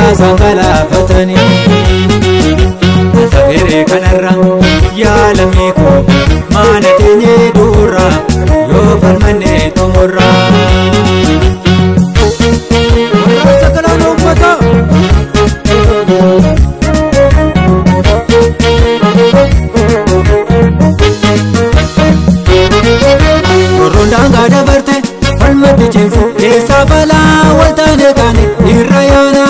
rasaasaan galaafatanii. Alfeeree kanarra yaa lammii koo maana teenyee duurra yoo falmannee xumurra. Warraaqsa galaana uummataa. Roorroon daangaa dabarte falmatti cimsu keessaa balaa waltaane kaane irra yaana.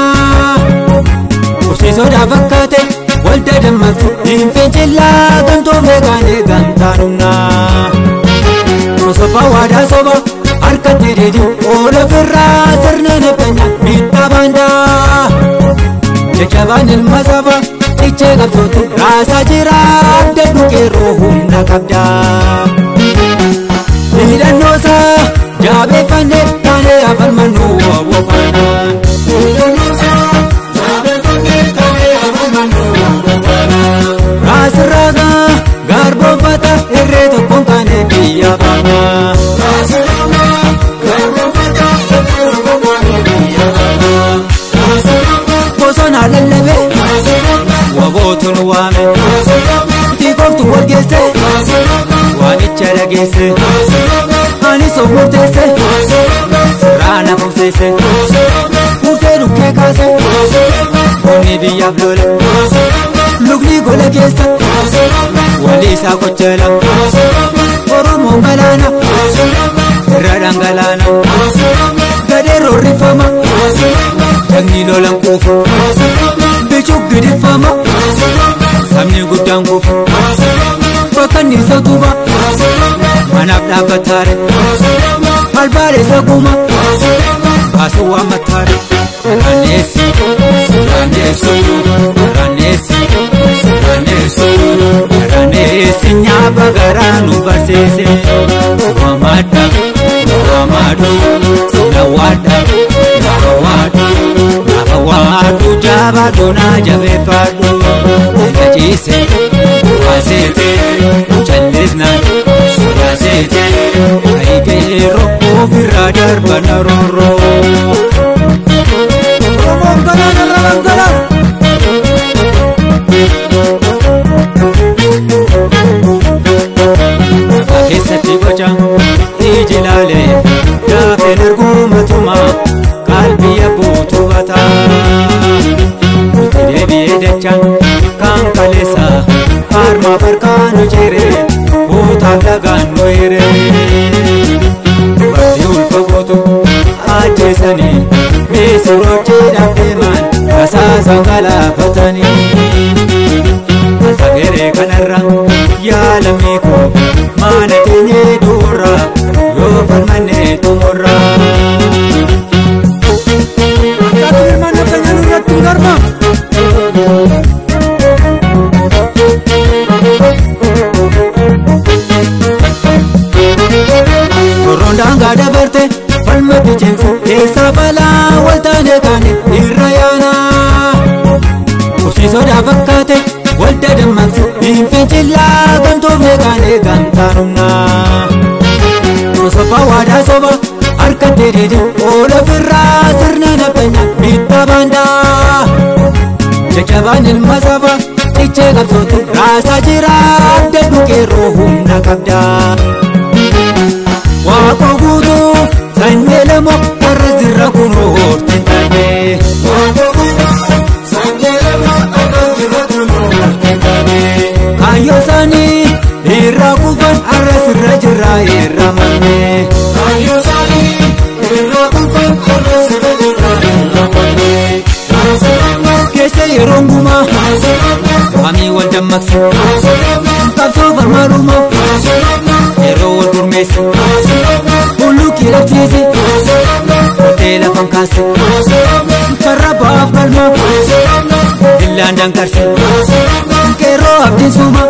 Qubsiisoodhaa fakkaate walda dammaqsu hin fincillaa gamtoomne kaane gamtaan humnaa. Sosobbaa waadaa soba harkatti didi oola ofirraa sirna naftanyaa miidhaa baandaa. Jajjabaan ilma saba cichee qabsootu raasaa jira adda dhukeeroo humna qabda. Hidhannoosaa jabeeffannee taanee afalmannu waawwafaana. Raasirraasaa garboonfata irree tokkoon kaanee biyya baana. Bosona lallabee wabootu nu waame tiikooftu wal geesse waamicha dhageesse ani of murteesse sirraa na fufseesse murtee dhukkee kaase bonni biyyaaf lola lukni gola keessa walii isaa qochela Oromoon galaana irra dhangalaana gadee roorrifama jagni lolan quufu bichuu gidifama sabni guddaan kufu bakka inni isa tuba manaaf dhaabbataare albaadhe isa guma baasuu waan mattaare. Raneessi raneessu raneessi raneessu raneessi nyaaba garaa nu barsiise waamaadha waamaadhu sinawaadha naafawaadhu naafawaadhu jabaadhu naa jabeeffadhu naciise waaseete callisnaan sodaaseete ayiqeeroo ofirraa darba na roorroo. Oromoon galaana irra dhangala'aa. Keessatti boca iji ilaalee daafeen arguu matuma qalbii abbootu bata. Itti deebi'ee dachaan kan kaleessa harma farkaan nu jire kutaaf dhagaan nu hire. Dubartii ulfa gootu ajjeesanii misirrochiidhaaf deeman rasaasaan galaafatanii. Alfeeree kanarra yaa lammii koo maana teenyee duurra yoo falmannee xumurra. Akkaataan ilmaan naftanyaa nurratti hin garmaamu. Roorroon daangaa dabarte falmatti cimsu keessaa balaa waltaane kaane irra yaana. Qubsiisoodhaa fakkaate walda dammaqsu hin fincillaa gamtoomne kaane gamtaan humnaa. Sosobbaa waadaa soba harkatti didi oola ofirraa sirna naftanyaa miidhaa baandaa. Jajjabaan ilma saba cichee qabsootu raasaa jira adda dhukeeroo humna qabda. Waaqoo guutuuf sanyii lamoo warra zirra kunoo horteen taane. Kaayyoo isaanii irraa kufan har'a sirra jirra irra manne. Keessa yeroon gumaa waamii wal dammaqsu qabsoo falmaalumaaf yeroo wal gurmeesse hulluuqii dhabsiise qotee lafan kaase karra ba'aaf galma billaan dankarse qeerroo abdiin suuma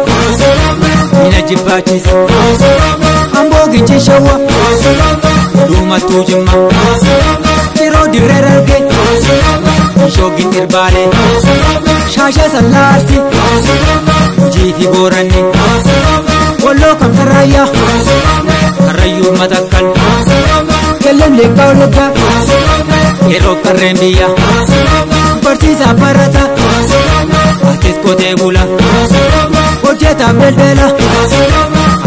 miina jibbaachise amboo gichi shawwa luumattuu jimma ciroo dirree dargee shoogin irbaale shaasha sallaarsi hojii fi booranni walloo kamsarraayyaa karrayyuu matakkal qellem leekkaa ologgaa qeerroof qarreen biyya barsiisa. Barsiisaa barata atis qotee bula hojjetaan daldala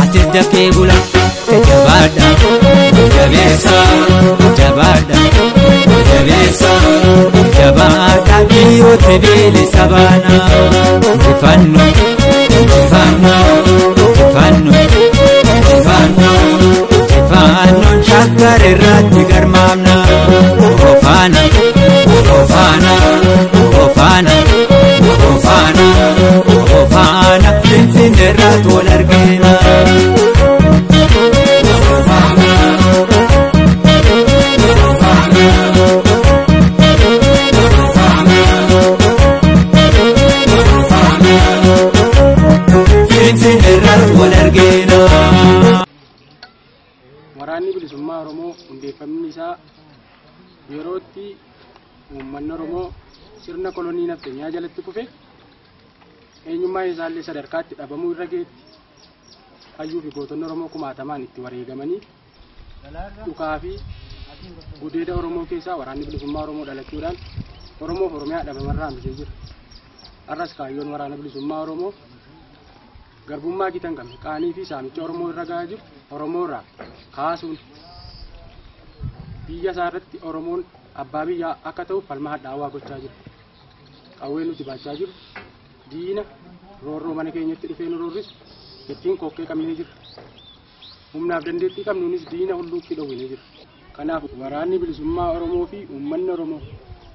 atis dafqee bula jabaadha jabeessa jabaadha jabeessa jabaadha biyyoota bilisa baana injifannu injifannu injifannu injifannu injifannu shaggar irratti garmaamna ofaana ofaana ofaana ofaana ofaana finfinne irratti wal argina. Waraanni bilisummaa Oromoo hundeeffamni isaa yerootti uummanni Oromoo sirna kolonii nafxanyaa jalatti kufe eenyummaa isaallee sadarkaatti dhabamuu irra geetti hayyuu fi gootonni Oromoo kumaatamaan itti wareegamanii dhukaa fi gudeeda Oromoo keessaa waraanni bilisummaa Oromoo dhalachuudhaan Oromoof Oromiyaa dhabamarraa hambisee jira. Har'as kaayyoon waraana bilisummaa Oromoo garbummaa gitan qabne qaanii fi saamicha Oromoo irra gahaa jiru Oromoo irraa kaasuun biyya isaa irratti Oromoon abbaa biyyaa akka ta'u falma hadhaawaa gochaa jira. Qawwee nuti baachaa jiru diina roorroo mana keenyatti dhufee nu roorrisu ittiin kokkee qabnee jira. Humnaaf dandeettii qabnuunis diina hulluuqqii dhowwinee jira. Kanaaf waraanni bilisummaa Oromoo fi uummanni Oromoo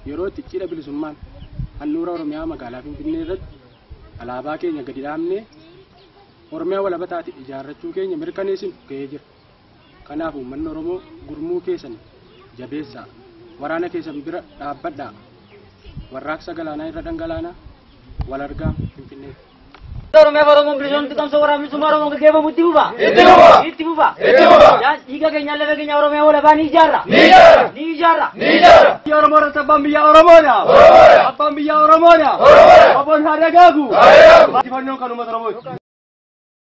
yeroo itti cidha bilisummaan handhuura Oromiyaa magaalaa Finfinnee irratti alaabaa keenya gadi dhaabnee Oromiyaa walaba taate ijaarrachuu keenya mirkaneessinu ga'ee jira. Kanaaf uummanni Oromoo gurmuu keessan jabeessaa, waraana keessan bira dhaabbadhaa, warraaqsa galaanaa irra dhangalaanaa, wal argaa Finfinnee. Oromiyaa Oromoon bilisoomti qabsoo waraana bilisummaa Oromoon gaggeeffamu itti fufa. Itti fufa. Itti fufa. Itti fufa. Dhiiga keenya lafa keenya Oromiyaa walabaa ni ijaarra. Ni ijaarra. Ni ijaarra. Ni ijaarra. Biyya Oromoo irratti abbaan biyyaa Oromoodha. Oromoodha. Abbaan biyyaa Oromoodha. Oromoodha. Obboon haa dagaagu. Haa dagaagu. Injifannoon kan uummata Oromooti.